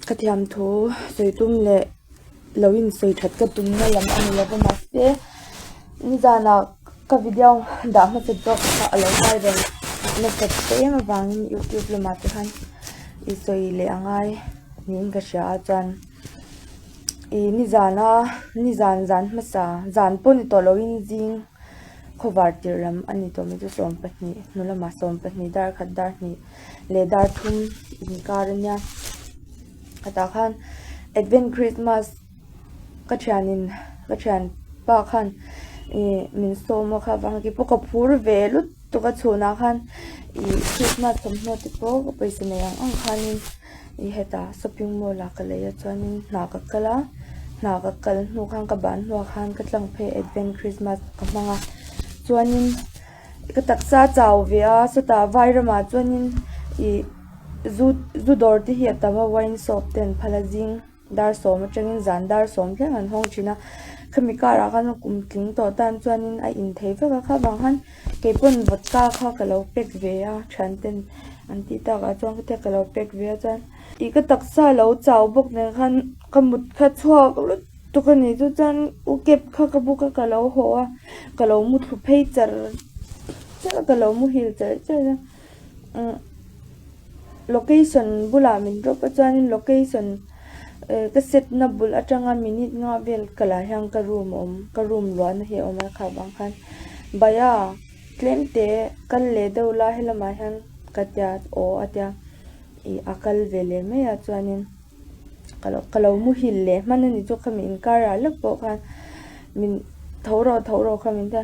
Ka thiam thu sawi tum leh lo in sawi that ka tum na lam a ni lo va mahse nizanah ka video dah hmasa zawk kha a lo viral nasat em avangin youtube lamah te khan i sawi leh a ngai niin ka hria a chuan ih nizana nizan zan hmasa zan pawh ni tawh loin zing khawvar tirh lam a ni tawh mai chu 12 hnu lamah 12 dar khat dar hnih. leh dar thum inkar a nia tah khan advent christmas ka thianin ka thianpa khan ih min sawm a kha vang te pawh ka phur ve lutuk a chhunah khan ih christmas thawmhnaw te pawh ka pawisa nei ang ang khanin ih hetah shopping mall ah ka lei a chuanin hna ka kal a hna ka kal hnu khan ka ban hnuah khan ka tlang phei advent christmas ka hmang a chuanin. Ka taksa a chau ve a sawtah vai ramah chuanin ih zu zu dawr te hi a tam a wine shop te an phal a zing dar sawm atangin zan dar sawm thleng an hawng thin a khami karah khan kum tling tawh tan chuanin a in thei vek a kha vang khan keipawn vodka kha ka lo pack ve a thian ten an tih takah chuan khatia ka lo pack ve a chuan ih ka taksa lo chau bawk nen khan ka mut kha chhuak lut. Tuk a nih chu chuan u cab kha ka book a ka lo haw a ka lo mu thlu phei char char a ka lo muhil char char a umm location bulah min drop a chuanin location eh ka set na bul atanga minute nga vel ka lah hian ka room a awm ka room luahna hi a awm a kha vang khan bhaiya tlem te kal leh deuh la helamah hian ka tia aw a tia ih a kal ve leh mai a chuanin. Ka lo ka lo muhil leh hman a ni chu khami inkar ah lek pawh khan min tho rawh tho rawh kha min tia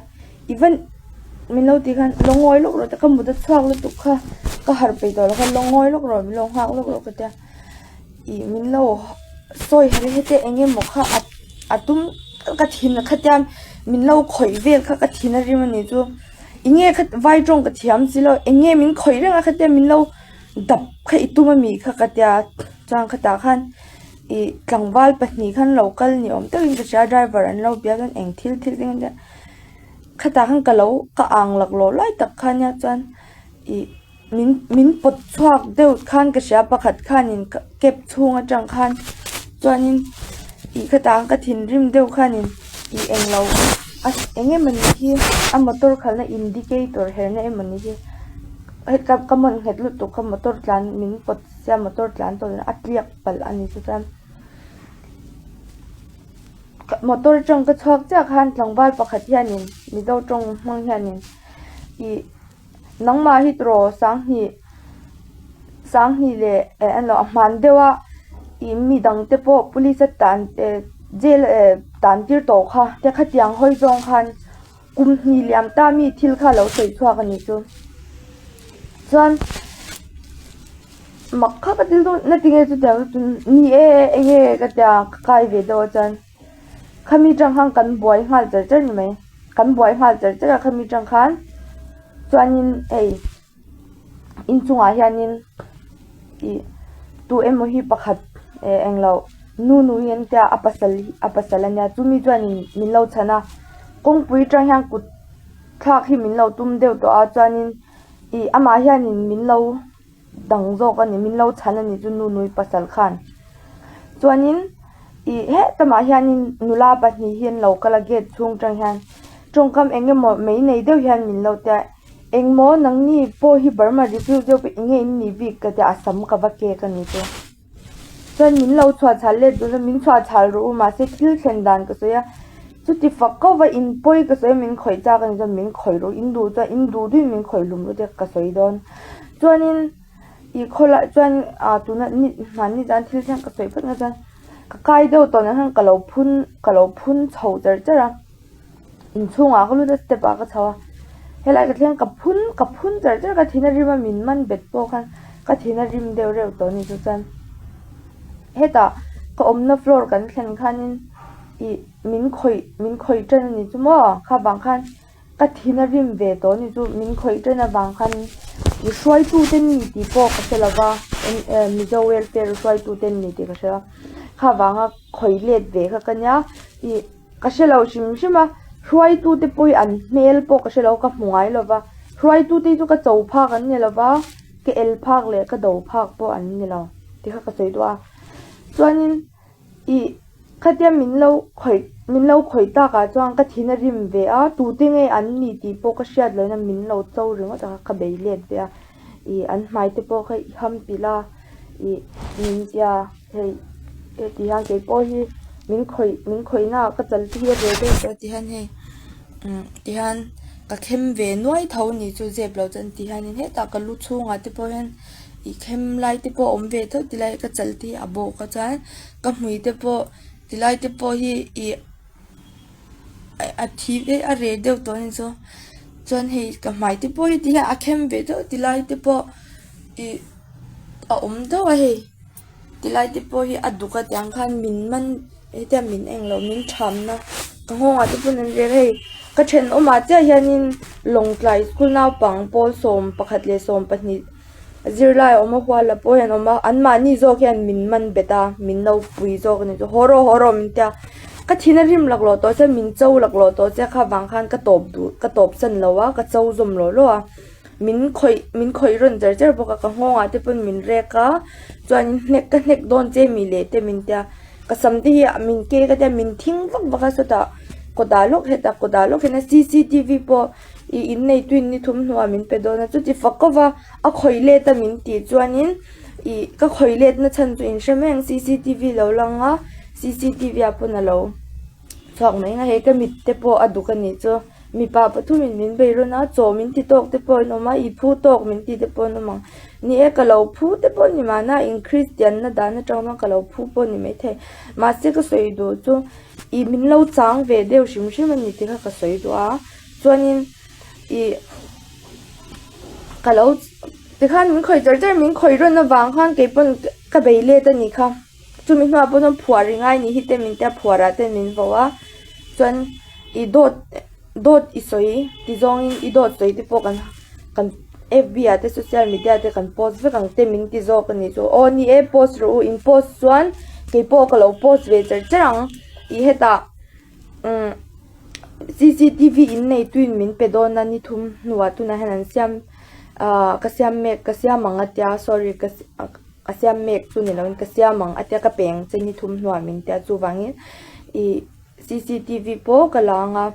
i van min lo tih khan lo ngawi lawk rawh ka mut a chhuak lutuk kha ka harh peih tawh lo kha lo ngawi lawk rawh min lo nghak lawk rawh ka tia ih min lo sawi harh hete eng emaw kha a a tum ka thin a khatia min lo khawih vel kha ka thin a rim a ni chu eng nge kha vai tawng ka thiam si lo eng nge min khawih reng a khatia min lo. Dap kha i tum ami kha ka tia chuan khatah khan ih tlangval pahnih khan lo kal ni awm takin ka hria driver an lo bia chuan eng thil thil te nge khatah khan ka lo ka ang laklawh lai tak kha nia chuan ih min min pawt chhuak deuh khan ka hria pakhat khanin cab chhung atang khan chuanin ih khatah khan ka thinrim deuh khanin ih englo a eng emawni hi a motor khalhna indicator herna emawni hi. Heta ka hman nghet lutuk kha motor tlan min pawt sia motor tlan tawh a tliak palh a ni chu chuan motor atang ka chhuak chiah khan tlangval pakhat hianin mizo tawng hmang hianin ih nangmah hi tiraw sanghnih sanghnih leh eh a lo hman deuh a ih mi dang te pawh police a tan eh jail eh tan tir tawh kha te khatiang hawi zawng khan. Kum hnih liam ta mi thil kha lo sawi chhuak a nih chu. Chuan mak kha ka til dawn na tinge chutiang chu ni e enge ka tia ka kai ve deuh a chuan khami tang khan kan buai nghal char char ni mai kan buai nghal char char a khami tang khan chuanin hei. Inchungah hianin ih tu emaw hi pakhat eh englo nu nu hi an tia a pasal a pasal ania chumi chuanin min lo chhan a kawngpui atang hian kut thlak hi min lo tum deuh tawh a chuanin ih amah hianin min lo dang zawk a ni min lo chhan a ni chu nu nui pasal khan chuanin ih hetamah hianin nula pahnih hi an lo kal a gate chhung atang hian tawngkam eng emaw mai nei deuh hian min lo tia. Engmaw nangni pawh hi Burma refugee deuh pawh enge in nih bik ka tia a sam ka va kek a ni chu. Chuan min lo chhuah chhal let dun a min chhuah chhal rawh u mahse thil thlen dan ka sawi a chuti fak ko va in pawi ka sawi a min khawih chak a ni chuan min khawih rawh in duh chuan in duh duhin min khawih hlum rawh tia ka sawi dawn. Chuanin ih khawlai chuan ah tuna ni hmanni zan thil thleng ka sawi phawt nga chuan ka kai deuh tawh nen khan ka lo phun ka lo phun chho char char a. Inchhungah ka lut a step ah ka chho a helai ka thleng ka phun ka phun char char ka thin a rim a min man bet pawh khan ka thin a rim deuh reuh tawh a ni chu chuan hetah ka awmna floor kan thlen khanin ih min khawih min khawih tan a ni chu maw kha vang khan ka thin a rim ve tawh a ni chu min khawih tan avang khan i hruaitute ni tih pawh ka hre lo va mizo welfare hruaitute ni tih ka hre a kha vanga khawih let ve kha ka nia ih. Ka hre lo hrim hrim a, hruaitute pawh hi an hmel pawh ka hre lo, ka hmu ngai lo va, hruaitute hi chu ka cho phak an ni lo va, ka el phak leh ka do phak pawh an ni lo. Ti kha ka sawi duh a. Chuanin ih khatia min lo khawih min lo khawih takah chuan ka thin a rim ve a, tute nge an ni tih pawh ka hriat lohna min lo cho ringawt a ka bei let ve a. Ih an hmai te pawh kha i ham pilh a ih min tia hei heti hian kei pawh hi min khawih min khawihna ah ka chal te hi a ve deuh tawh ti hian hei umm ti hian ka khem ve nuai tho ni chu zep lo chuan ti hianin hetah ka lu chhungah te pawh hian ih khem lai te pawh a awm ve tho tilai ka chal te hi a bawk a chuan ka hmui te pawh tilai te pawh hi ih a thi vek a reh deuh tawh a ni chu chuan hei ka hmai te pawh hi ti hian a khem ve deuh tilai te pawh ih a awm deuh a hei tilai te pawh hi a duk a tiang khan min man hetia min englo min thamna ka nghawngah te pawn an rel hei ka thenawmah chiah hianin lawngtlai school naupang pawl 11 leh 12 zirlai a awm a huala pawh hian a awm a anmahni zawk hian min man bet a min lo pui zawk a ni chu haw rawh haw rawh min tia ka thin a rim laklawh tawh che min cho laklawh tawh che kha vang khan ka tawp duh ka tawp san lo a ka cho zawm lawh lawh a min khawih min khawih rawn cher cher bawk a ka nghawngah te pawn min rek a chuanin hnek ka hnek dawn che mi leh te min tia ka sam te hi min ke ka tia min thing vak vak a sawtah kawtah lawk hetah kawtah lawk hian c c t v pawh ih in nei tuin ni thum hnuah min pe dawn a chuti fak kawp a a khawih let a min tih chuanin ih ka khawih let na chhan chu in hre mai ang c c t v lo lang a c c t v ah pawn a lo chhuak mai ang a hei ka mit te pawh a duk a nih chu mipa pathumin min bei rawn a chaw min ti tawk te pawh an awm a ih phu tawk min ti te pawh an awm ang ni e ka lo phu te pawh a ni mahna in kristian na dan atang chuan ka lo phu pawh a ni maithei mahse ka sawi duh chu ih min lo chang ve deuh hrim hrim a ni tih kha ka sawi duh a. Chuanin ih ka lo tikhan min khawih char char min khawih rawn avang khan kei pawn ka bei let a nih kha chumi hnuah pawh chuan phuar ri ngai nih hi te min tia phuar ah ten min vo a chuan ih dawt dawt i sawi ti zawngin i dawt sawi te pawh kan kan f b ah te social media te kan post vek ang te min ti zawk a nih chu aw ni e post rawh u in post chuan kei pawh ka lo post ve char char ang ih hetah. Umm cctv in nei tuin min pe dawn a ni thum hnuah tunah hian an siam ahh ka siam mek ka siam ang a tia sorry ka ka siam mek chu ni loin ka siam ang a tia ka peng che ni thum hnuah min tia chuvangin ih cctv pawh ka la ang a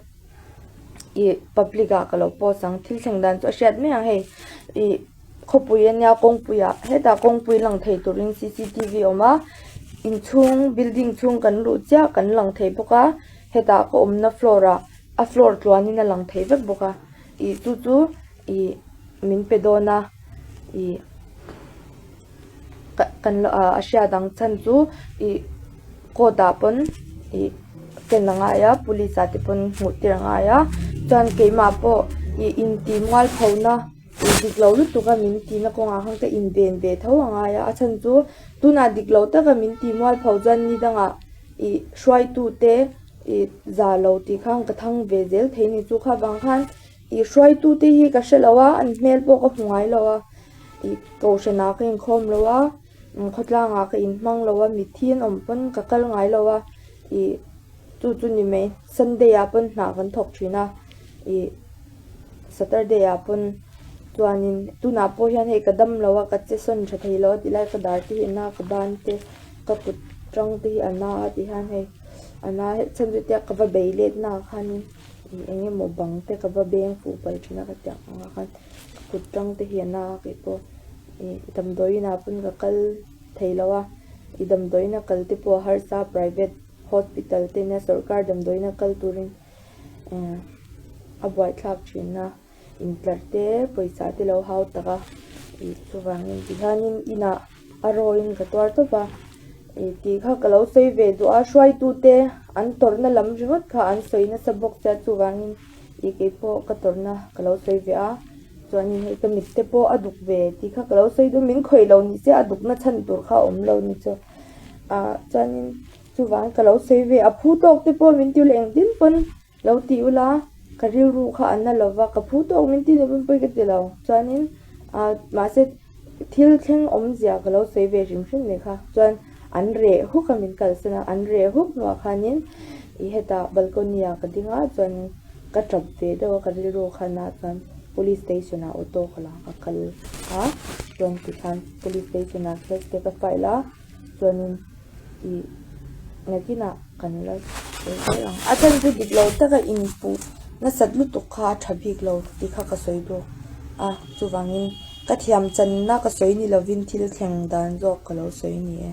ih public ah ka lo post ang thil thleng dan chu a hriat mai ang hei ih. Khawpui a nia kawngpui ah hetah kawngpui lang thei turin c c t v a awm a inchhung building chhung kan luh chiah kan lang thei bawk a hetah ka awmna floor ah a floor tluanin a lang thei vek bawk a ih chu chu ih min pe dawn a ih kan ah a hriat ang chhan chu ih court ah pawn ih ken a ngai a police ah te pawn hmuh tir a ngai a chuan keimah pawh ih intih mualpho na. Dik lo lutuk a min tihna kawngah khan ka inven ve tho a ngai a, a chhan chu tunah dik lo taka min tih mualpho chuan ni dangah ih hruaitute ih za lo tih khan ka thang ve zel thei ni chu kha vang khan ih hruaitute hi ka hre lo a an hmel pawh ka hmu ngai lo a ih kohhranah ka inkhawm lo a khawtlangah ka inhmang lo a mitthi an awm pawn ka kal ngai lo a ih chu chu ni mai sunday ah pawn hna kan thawk thin a ih. Saturday ah pawn chuanin tunah pawh hian hei ka dam lo a ka che sawn tha thei lo a tilai ka dar te hi a na ka ban te ka kut tang te hi a na a ti hian hei a na chhan chu tia ka va bei let na ah khanin ih eng emaw bang te ka va beng fuh palh thin a ka tiang ang ah khan ka kut tang te hi a na a kei pawh ih damdawiin ah pawn ka kal thei lo a ih damdawiin a kal te pawh a harsa private hospital te nia sawrkar damdawiin a kal turin. A buaithlak thin a intlar te pawisa te lo hau tak a ih chuvangin tihianin inah a rawin ka tuar tawp a ih tih kha ka lo sawi ve duh a hruaitute an tawrhna lam ringawt kha an sawi nasa bawk che a chuvangin ih keipawh ka tawrhna ka lo sawi ve a chuanin hei ka mit te pawh a duk ve tih kha ka lo sawi duh min khawih lo ni se a dukna chhan tur kha a awm lo ni chu ah chuanin. Chuvang ka lo sawi ve a phu tawk te pawh min ti ula engtin pawn lo ti ula ka rilru kha a na lova ka phu tawk min ti ni pawn pawi ka ti lo chuanin ah mahse thil thleng awmzia ka lo sawi ve hrim hrim ni kha chuan an reh huk a min kalsan a an reh huk hnuah khanin ih hetah balcony ah ka ding a chuanin ka tap ve deuh a ka rilru kha na chuan police station ah auto ka la ka kal a. Chuan tikhan police station ah case te ka file a, chuanin ih nakinah kan la sawi zel ang. A chhan chu dik lo taka inpuh nasat lutuk kha a tha bik lo tih kha ka sawi bawk a, chuvangin ka thiam channa ka sawi ni lovin thil thleng dan zawk ka lo sawi ni e.